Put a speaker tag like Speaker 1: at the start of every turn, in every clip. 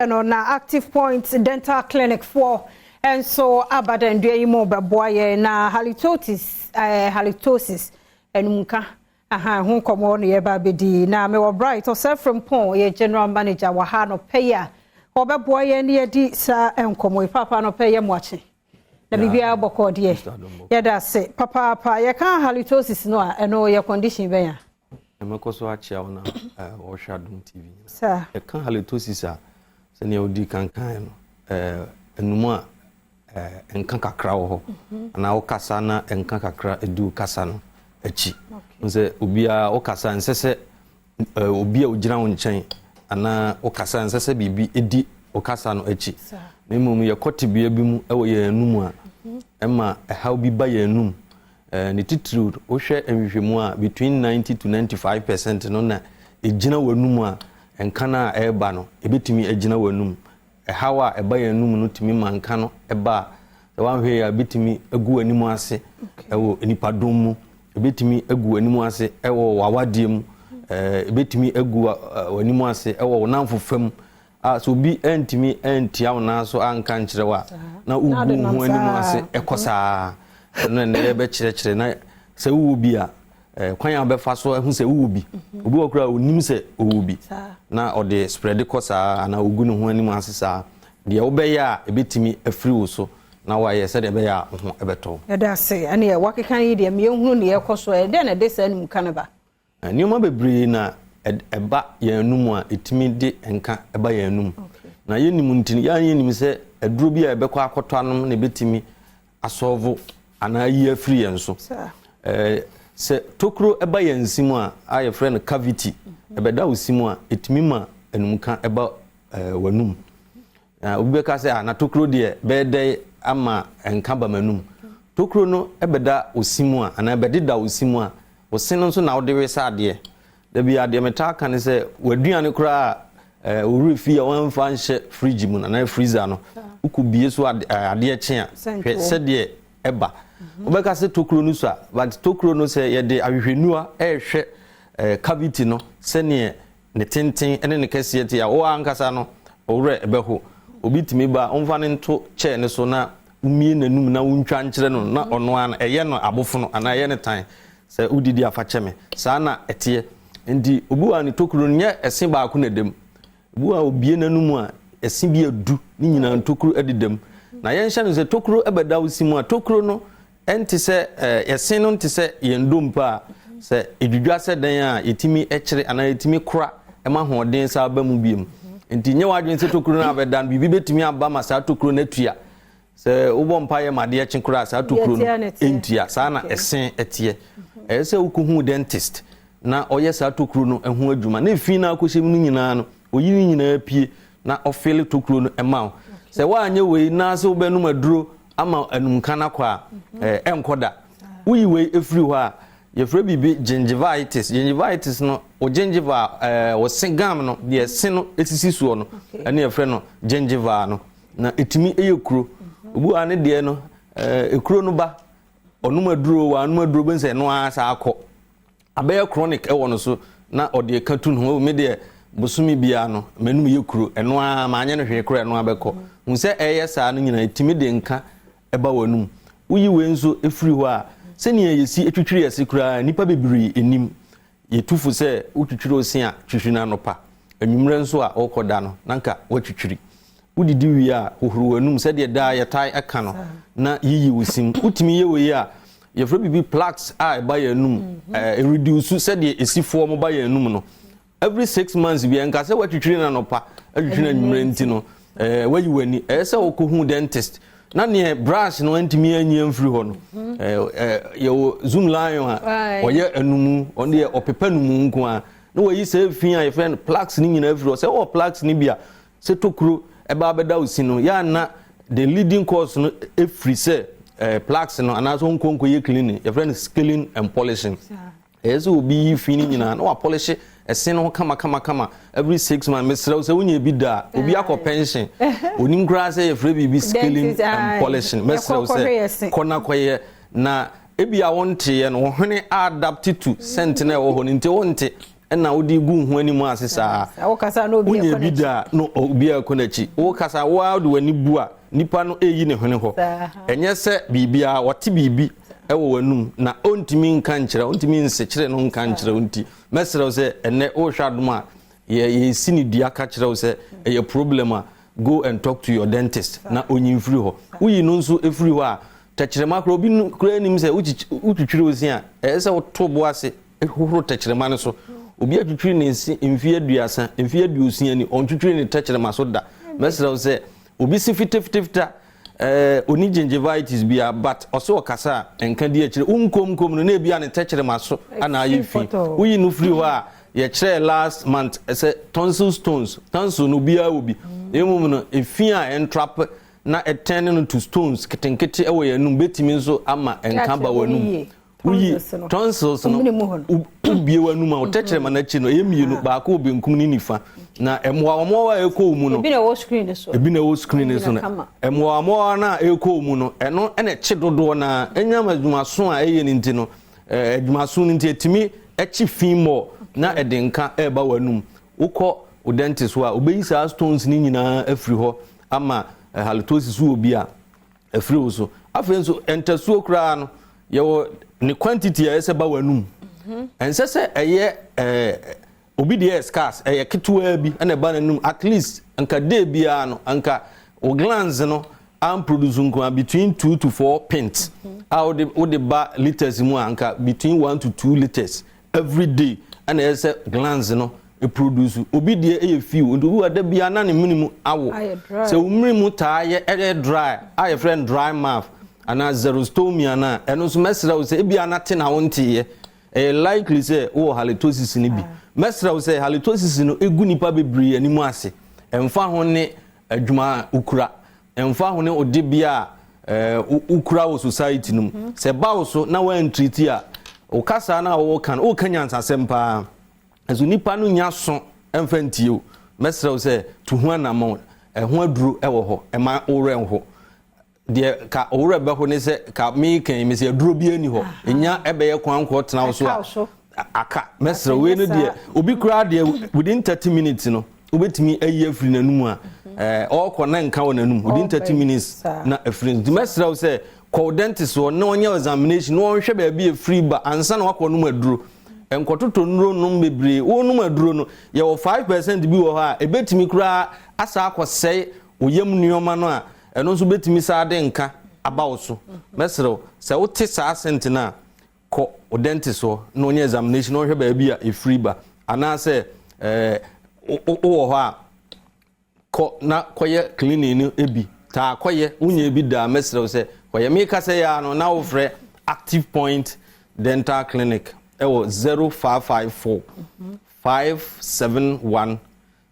Speaker 1: Ɛno na Active Point Dental Clinic foɔ nso aba dɛ ndua yi mu bɛboa yɛn na halitosis halitosis ɛnumka aha ho nkɔmmɔ na yɛba abɛdi. Na mewɔ Bright Ɔsɛfrempɔn, yɛ general manager wɔ ha no pɛ yi a ɔbɛboa yɛn na yɛdi saa nkɔmmɔ yi. Papa no pɛ yɛ moakye na biribiara bɔkɔɔ deɛ, yɛda ase papaapa. Yɛka halitosis no a, ɛno yɛ condition bɛn a?
Speaker 2: Ɛmɛkɔ so akyea wo na wɔhwɛ Adom TV.
Speaker 1: Saa.
Speaker 2: Yɛka halitosis a, sɛnea wodi kankan no, ɛnum a nka kakra wɔ hɔ anaa wokasa na nka kakra ɛdi wo kasa no akyi sɛ obiara wokasa nsɛ sɛ obi a ogyina wo nkyɛn anaa wokasa nsɛ sɛ biribi ɛdi wo kasa no akyi, na mmom yɛkɔ tebea bi mu ɛwɔ yɛn anum a ɛma ɛhaw bi ba yɛn anum. Ne titiriw, wohwɛ nhwehwɛmu a, between 90 to 95% no na ɛgyina w'anum a nka no a ɛreba no ɛbɛtumi agyina w'anum. Ɛhaw a ɛba yɛn anum no tumi ma nka no ɛba a, sɛ woanhwɛ yɛ a, ɛbɛtumi agu w'anim ase ɛwɔ nipadɔm mu, ɛbɛtumi agu w'anim ase ɛwɔ w'awadeɛ mu, ɛbɛtumi agu w'anim ase ɛwɔ wo namfo fam a sɛ obi antumi antia wo nan so anka nkyerɛ wo a, na wogu wo ho anim ase ɛkɔ saa. Ɛno na ɛnɛ yɛbɛkyerɛkyerɛ na sɛ wowɔ bi a, kwan a wobɛfa so ahu sɛ wowɔ bi. Obi wɔ koraa a onim sɛ ɔwɔ bi na ɔde spread kɔ saa anaa ogu ne ho anim ase saa. Deɛ wobɛyɛ a ɛbɛtumi afiri wo so na wayɛ sɛdeɛ ɛbɛyɛ a wo ho ɛbɛtɔ wo.
Speaker 1: Yɛda ase. Ɛne wakeka yi deɛ, meyɛhunu ne yɛkɔ so. Ɛdɛn na ɛde saa animka no ba?
Speaker 2: Nneɛma bebree na ɛba yɛn anum a ɛtumi de nka ɛba yɛn anum na yɛnim. Nti no yɛn yɛnim sɛ aduro bi a ɛbɛkɔ akɔtɔ anom na ɛbɛtumi asɔɔvo anaa ayi afiri yɛn so. Sɛ tokuro ɛba yɛn nsi mu a yɛfrɛ no cavity, ɛbɛda wo si mu a, ɛtumi ma anumka ɛba w'anum. Obi bɛka sɛ, "Ah, na tokuro deɛ bɛyɛ dɛ ama nka ba m'anum?" Tokuro no ɛbɛda wo si mu a anaa ɛbɛdeda wo si mu a, wo se no nso na wode wesa adeɛ. Dabi, adeɛ metaa ka ne sɛ w'aduane koraa owurɛ fie a wɔmfa nhyɛ fridge mu anaa freezer no, wokɔ bie so adeɛ kye a, hwɛ sɛdeɛ ɛba. Wobɛka sɛ tokuro no so a, but tokuro no, sɛ yɛde ahwehwɛnua ɛrehwɛ cavity no sɛneɛ ne tenten ne ne kɛseɛ te a, wo ankasa no owurɛ ɛbɛho. Obi tumi ba, ɔmfa no nto kyɛɛ ne so na womie n'anum na wontwa nkyerɛ no na ɔno ara ɛyɛ no abofono anaa ɛyɛ no tan sɛ wodidi afa kyɛ me. Saa na ɛteɛ. Nti obi wɔ ne tokuro no nyɛ ɛse baako na ɛdam. Obi wɔ obie n'anum a, ɛse bi adu ne nyinaa ntokuro ɛdeda mu. Na yɛnhyɛ no sɛ tokuro ɛbɛda wo si mu a, tokuro no ɛnte sɛ ɛse no, nte sɛ yɛn dompe a sɛ edwidwa sɛ dan a yɛtumi ɛkyerɛ anaa yɛtumi kora ɛma ahoɔden saa ba mu biem. Nti nyɛ w'adwene sɛ tokuro no abɛda no, biribi bɛtumi aba ma saa tokuro no atua. Sɛ wobɔ mpa yɛ ma adeɛ kye koraa, saa tokuro no ntua. Saa na ɛse ɛteɛ. Ɛyɛ sɛ wokɔhu dentist na ɔyɛ saa tokuro no ho adwuma na efi no akɔhyɛ mu no nyinaa no, oyi no nyinaa pie na ɔfill tokuro no ɛma wo. Sɛ woanyɛ wei na sɛ wobɛnum aduro ama anumka no akɔ a, ɛnkɔ da. Woyi wei efiri hɔ a, yɛfrɛ biribi gingivitis. Gingivitis no, o gingiva, o se gum no deɛ se no esisi soɔ no, ɛne yɛfrɛ no gingiva no, na etumi yɛ kuro. Obi wɔ ne deɛ no, ekuro no ba, ɔnum aduro, wɔanum aduro bɛ nsɛ ɛno ara saa akɔ abɛyɛ chronic ɛwɔ no so na ɔde ka tu ne ho. Me deɛ, bosome biara no m'anum yɛ kuro, ɛno ara maanyɛ no hwee koraa, ɛno ara bɛkɔ hu sɛ ɛyɛ saa no nyinaa etumi de nka ɛba w'anum. Woyi wei nso efiri hɔ a, sɛnea yɛsi etwitwiri yɛse koraa, nipa bebree enim. Yɛtu fo sɛ wotwitwiri ose a, twitwiri no anɔpa, anwummerɛ nso a wɔkɔ da no na nka woatwitwiri. Wodidi wie a, hohoro w'anum sɛdeɛ daa yɛtae ɛka no na yiyi wo sim. Wotumi yɛ wei a, yɛfrɛ biribi plaques a ɛba yɛn anum, ɛreduce sɛdeɛ esifoɔ mo ba yɛn anum no. Every 6 months bi, nka sɛ woatwitwiri no anɔpa, atwitwiri no anwummerɛ nti no, wayi w'ani. Ɛyɛ sɛ wokɔhu dentist na neɛ brush no antumi anyi amfiri hɔ no, ɛɛ ɛɛ yɛwɔ Zoomlion a ɔyɛ anumu, ɔno deɛ ɔpepa numu nko a na wayi sɛ fi a yɛfrɛ no plaques no nyinaa afiri hɔ. Sɛ wɔwɔ plaques no bi a, sɛ tokuro ɛba abɛda wo si no, yɛ ana the leading cause no efiri sɛ plaques no anaasɛ nkonko yɛ cleaning, yɛfrɛ no scaling and polishing. Ɛyɛ sɛ obi yi fi no nyinaa na wapolish ɛse no ho kama kama kama every 6 months. Mesrɛ wo, sɛ wonya bi da a, obi akɔ pension, onim koraa sɛ yɛfrɛ biribi scaling and polishing. Mesrɛ wo sɛ kɔ na kɔyɛ na ebi a wonteɛ no, wo hwene adapt to scent na ɛwɔ hɔ no nti wonte. Ɛna wode gu ho anim ase saa. Wonya bi da no, obiara kɔ n'akyi. Wokasa woa wode w'ani bu a, nipa no ɛyi ne hwene hɔ. Ɛnyɛ sɛ biribiara wɔte biribi ɛwɔ w'anum na ɔntumi nka nkyerɛ, ɔntumi nsekyerɛ no nka nkyerɛ wo. Nti mɛsrɛ wo sɛ ɛnɛ wohwɛ Adom a, yɛsi ne dua ka kyerɛ wo sɛ ɛyɛ problem a, go and talk to your dentist na ɔnyi mfiri hɔ. Woyi no nso ɛfiri hɔ a, tɛkyerɛma koraa, obi koraa nim sɛ wotwitwiri wo se a, ɛyɛ sɛ woto bo ase hohoro tɛkyerɛma no so. Obi atwitwiri ne nse mfeɛ 30, mfeɛ 60 ni, ɔntwitwiri ne tɛkyerɛma so da. Mɛsrɛ wo sɛ obi se fitafitafita, oni gingivitis bia, but ɔsɛ ɔkasa a nka di akyire wonkomkom no, na ebi a ne tɛkyerɛma so ana ayɛ fi. Woyi no firi hɔ a, yɛkyerɛ last month sɛ tonsil stones, tonsil no obiara wɔ bi, na mmom no efi a ɛntrap na ɛtɛn no to stones ketenkete ɛwɔ yɛn anum bɛtumi nso ama nka ba wɔ anum. Woyi tonsils no, wobie w'anum a, wo tɛkyerɛma no akyi no ɛyɛ mmienu, baako wɔ benkum ne nifa, na mmoawa a ɛkɔ wo mu no,
Speaker 1: ebi na ɛwɔ screen no so.
Speaker 2: Ebi na ɛwɔ screen no so no. Mmoawa no a ɛkɔ wo mu no, ɛno ɛna ɛkye dodoɔ na ɛnyam adwumaso a ɛyɛ no nti no, adwumaso no nti ɛtumi ɛkye fi mmɔ na ɛde nka ɛreba w'anum. Wokɔ wo dentist hɔ a, wobɛyi saa stones no nyinaa afiri hɔ ama halitosis wɔ bi a afiri wo so. Afei nso ntasuo koraa no, yɛwɔ ne quantity a ɛsɛ ba w'anum. Ɛnsɛ sɛ ɛyɛ obi deɛ yɛ scarce, ɛyɛ ketewaa bi ɛna ɛba n'anum. At least nka day biara no, nka o glands no amproduce nko between 2 to 4 pints a wode ba litres mu a, nka between 1 to 2 litres every day ɛna ɛyɛ sɛ glands no produce. Obi deɛ ɛyɛ few, nti obi wa da bia na ne mene mu awo. Sɛ wo mene mu taa yɛ ɛyɛ dry a, yɛfrɛ no dry mouth anaa xerostomia no a, ɛno nso mɛsrɛ wo sɛ ebi anate na wonteeɛ, ɛyɛ likely sɛ wowɔ halitosis no bi. Mɛsrɛ wo sɛ halitosis no ɛgu nipa bebree anim ase. Ɛmfa ho ne adwuma a wokura, ɛmfa ho ne ode bia a wokura wɔ society no mu, sɛ ba wo so na woantreat a, wo kasa no a wɔwɔ no, woka nyansasɛm paa ɛso nipa no nya so ɛmfa ntie o. Mɛsrɛ wo sɛ tu ho anammɔn. Ɛho aduro ɛwɔ hɔ, ɛma worɛ nho deɛ ka owurɛ bɛho ne sɛ ka meeka yi mesɛ aduro bi ani hɔ ɛnya ɛbɛyɛ kwan kɔ tena wo so a aka. Mɛsrɛ wei no deɛ, obi koraa deɛ, within 30 minutes no wobɛtumi ayi afiri n'anum a ɔrekɔ na nka wɔ n'anum within 30 minutes na afiri. Nti mɛsrɛ wo sɛ kɔ dentist hɔ na ɔnyɛ examination na ɔnhwɛ baabi afiri ba ansa na wakɔ nom aduro. Nkɔtotɔ nnuro nom bebree. Wɔnom aduro no, yɛwɔ 5% bi wɔ hɔ a ɛbɛtumi koraa asa akɔsɛe oyam nneɛma no a, ɛno nso bɛtumi saa de nka aba wo so. Mɛsrɛ wo sɛ wote saa scent no a, kɔ wo dentist hɔ na ɔnyɛ examination na ɔhwɛ baabi a ɛfiri ba, anaasɛ wowɔ hɔ a, kɔ na kɔyɛ cleaning no bi. Taa kɔyɛ, wonya bi daa. Mɛsrɛ wo sɛ kɔyɛ. Meka sɛ yɛa no na wofrɛ Active Point Dental Clinic ɛwɔ 0554 571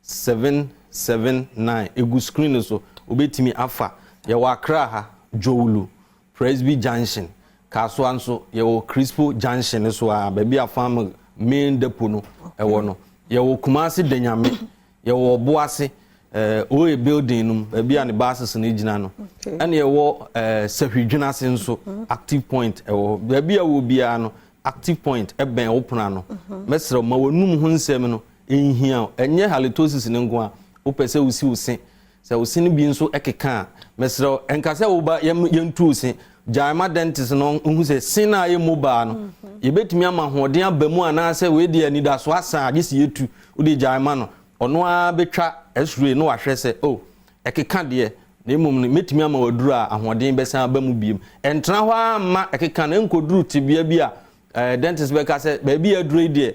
Speaker 2: 779. Egu screen so, wobɛtumi afa. Yɛwɔ Accra ha, Dzorwulu, Presby Junction. Kasoa nso yɛwɔ Crispo Junction so a, baabi a farm main depot no ɛwɔ no. Yɛwɔ Kumasi Danyame, yɛwɔ Ɔboase, OA building no mu, baabi a ne buses no gyina no. Ɛna yɛwɔ Sahwidwena ase nso, Active Point ɛwɔ hɔ. Baabi a wɔ biara no, Active Point ɛbɛn wo pono ano. Mɛsrɛ ma wɔnum ho nsɛm no nhia. Ɛnyɛ halitosis ne nko a wopɛ sɛ wosi wo se. Sɛ wo se no bi nso ɛkeka a, mɛsrɛ, ɛnka sɛ woba yɛntu wo se. Gyae ma dentist no nhu sɛ se no a ɛyɛ mobile no, yɛbɛtumi ama ahoɔden aba mu, anaasɛ wei deɛ anidaso asa a gye sɛ yɛtu. Wode gyae ma no, ɔno ara bɛtwa x-ray na wahwɛ sɛ o ɛkeka deɛ, na mmom no mɛtumi ama waduru a ahoɔden bɛsan aba mu biem. Ɛntena hɔ ara mma ɛkeka no nkɔduru tebea bi a dentist bɛka sɛ baabi a aduro yi deɛ,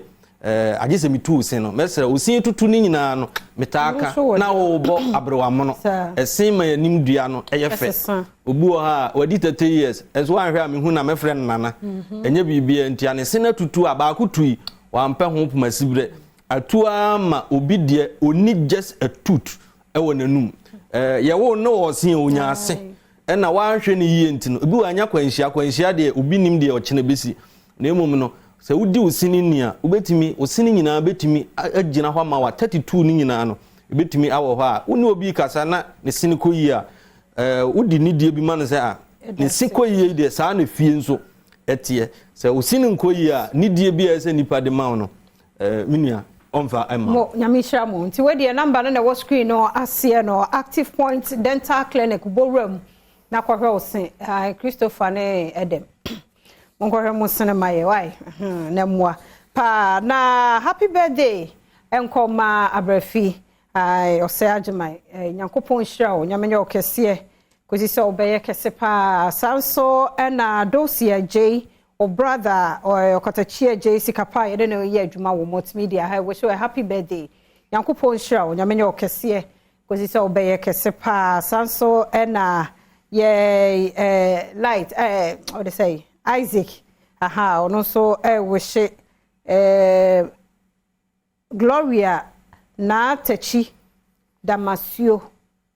Speaker 2: agye sɛ metu wo se no. Mɛsrɛ wo, sin tutu no nyinaa no, metaa ka na wobɔ aberewamono. Ɛsen ma yɛnim dua no ɛyɛ fɛ. Obi wɔ hɔ a wadi 30 years ɛnso wanhwɛ a mehu na mɛfrɛ no nana. Ɛnyɛ biribiara nti a ne se no atutu a baako tui, wampɛ ho poma siberɛ atu ara ma obi deɛ ɔni just a tooth ɛwɔ n'anum. Yɛwo ne wɔ se onya ase ɛna wanhwɛ no yie nti no, ebi wɔ anya kwanhyia. Kwanhyia deɛ, obi nim deɛ ɔkyena bɛsi, na mmom no sɛ wodi wo sini ni a, wobɛtumi wo sini nyinaa bɛtumi agyina hɔ ama wa 32 no nyinaa no ebɛtumi awɔ hɔ a, wo ne obi kasa na ne sini kɔ yie a, wodi ne die bi ma no sɛ a ne si kɔ yie deɛ, saa na fie nso ɛteɛ. Sɛ wo sini nkɔ yie a, ne die bi a ɛsɛ nipa de ma wo no. Me nua, ɔmfa ɛma.
Speaker 1: Mo Nyame nhyira mo. Nti wei deɛ, number no na ɛwɔ screen no aseɛ no. Active Point Dental Clinic, bɔwura mu na kɔhwɛ wo se. Christopher ne Edem, monkɔhwɛ mo sene ma yɛ wae na mmoa paa. Na happy birthday ɛnkɔ ma Abrɛfi ɔsɛ Agyeman. Nyankopɔn nhyira wo, Nyame nyɛ wo kɛseɛ kɔsi sɛ wobɛyɛ kɛse paa. Saa nso ɛna Dosi Agyei, o brother Ɔkɔtɔkyi Agyei Sikapa a yɛde no yɛ adwuma wɔ multimedia ha, wish you a happy birthday. Nyankopɔn nhyira wo, Nyame nyɛ wo kɛseɛ kɔsi sɛ wobɛyɛ kɛse paa. Saa nso ɛna yɛ light ɔde sɛ Isaac aha, ɔno nso ɛwish Gloria Naatakyi Damasio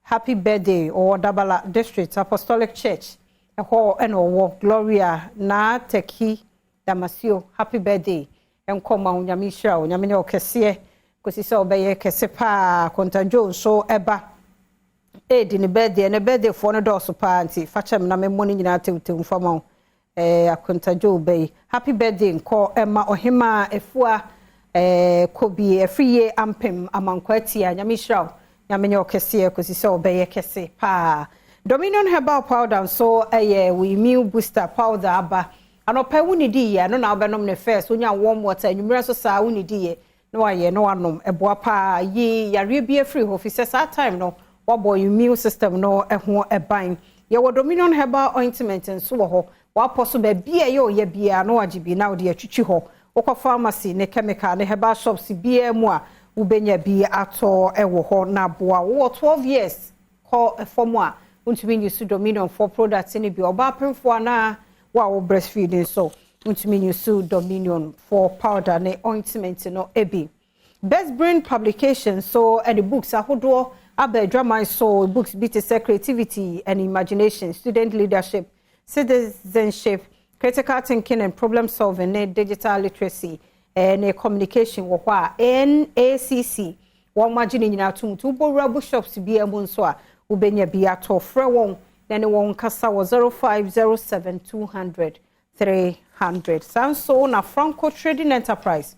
Speaker 1: happy birthday. Ɔwɔ Dabala District Apostolic Church ɛhɔ ɛna ɔwɔ. Gloria Naatakyi Damasio, happy birthday nkɔma wo. Nyame nhyira wo, Nyame nyɛ wo kɛseɛ kɔsi sɛ wobɛyɛ kɛse paa. Kɔntadwo nso ɛba ɛɛdi ne birthday. Ne birthday foɔ no dɔɔso paa, nti fakyɛm na memmɔ no nyinaa tewtew mfama wo. Akontadwo bɛyi, happy birthday nkɔ ɛma Ɔhema Efua Kobi Efiriye Ampem Amankwa Atia. Nyame nhyira wo, Nyame nyɛ wo kɛseɛ kɔsi sɛ wobɛyɛ kɛse paa. Dominion Herbal Powder nso ɛyɛ wo immune booster powder aba. Anɔpɛ wo nidi yɛ, ɛno na wobɛnom ne first. Wonya warm water, anwummerɛ nso saa, wo nidi yɛ na wayɛ na wanom. Ɛboa paa yi yareɛ bi afiri hɔ, fi sɛ saa time no wabɔ immune system no ho ɛban. Yɛwɔ Dominion Herbal Ointment nso wɔ hɔ. Wapɔ so baabi a ɛyɛ ɔyɛ biara na wagye bi na wode atwitwi hɔ. Wokɔ pharmacy ne chemical ne herbal shops biara mu a, wobɛnya bi atɔ ɛwɔ hɔ na aboa. Wowɔ 12 years kɔ fam a, wontumi nyi so Dominion for products no bi. Ɔbaa pemfoɔ anaa wo a wo breastfeed nso, wontumi nyi so Dominion for powder ne ointment no bi. Best Brain Publication so ɛde books ahodoɔ aba adwaman so. Books bi te sɛ Creativity and Imagination, Student Leadership, Citizenship, Critical Thinking and Problem Solving ne Digital Literacy ne Communication wɔ hɔ a NACC wɔn agye ne nyinaa tom. Nti wobɔwura bookshops bi mu nso a, wobɛnya bi atɔ. Frɛ wɔn na ne wɔn kasa wɔ 0507 200 300. Saa nso na Franco Trading Enterprise,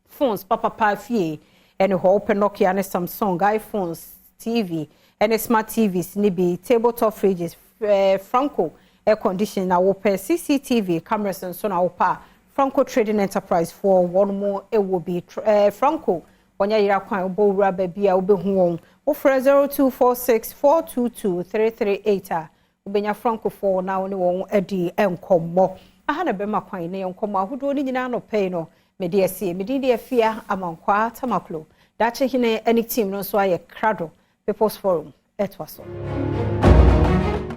Speaker 1: phones papapa fie ɛne hɔ. Wopɛ Nokia ne Samsung, iPhones, TV ɛne smart TVs ne bi, tabletop fridges, Franco air condition na wopɛ, CCTV cameras nso na wopɛ a, Franco Trading Enterprise for wɔn mo ɛwɔ bi. Franco wɔnyɛ yera kwan. Wobɔ wura baabi a, wobɛhu wɔn. Wofrɛ 0246 422 338 a, wobɛnya Franco foɔ na wo ne wɔn adi nkɔmmɔ. Aha na bɛma kwan ne nkɔmmɔ ahodoɔ no nyinaa nɔpɛ yi no mede asie. Mede de Afia Amankwaa Tamaklo. Daakye hene ne team no nso ayɛ krado. People's Forum ɛtoa so.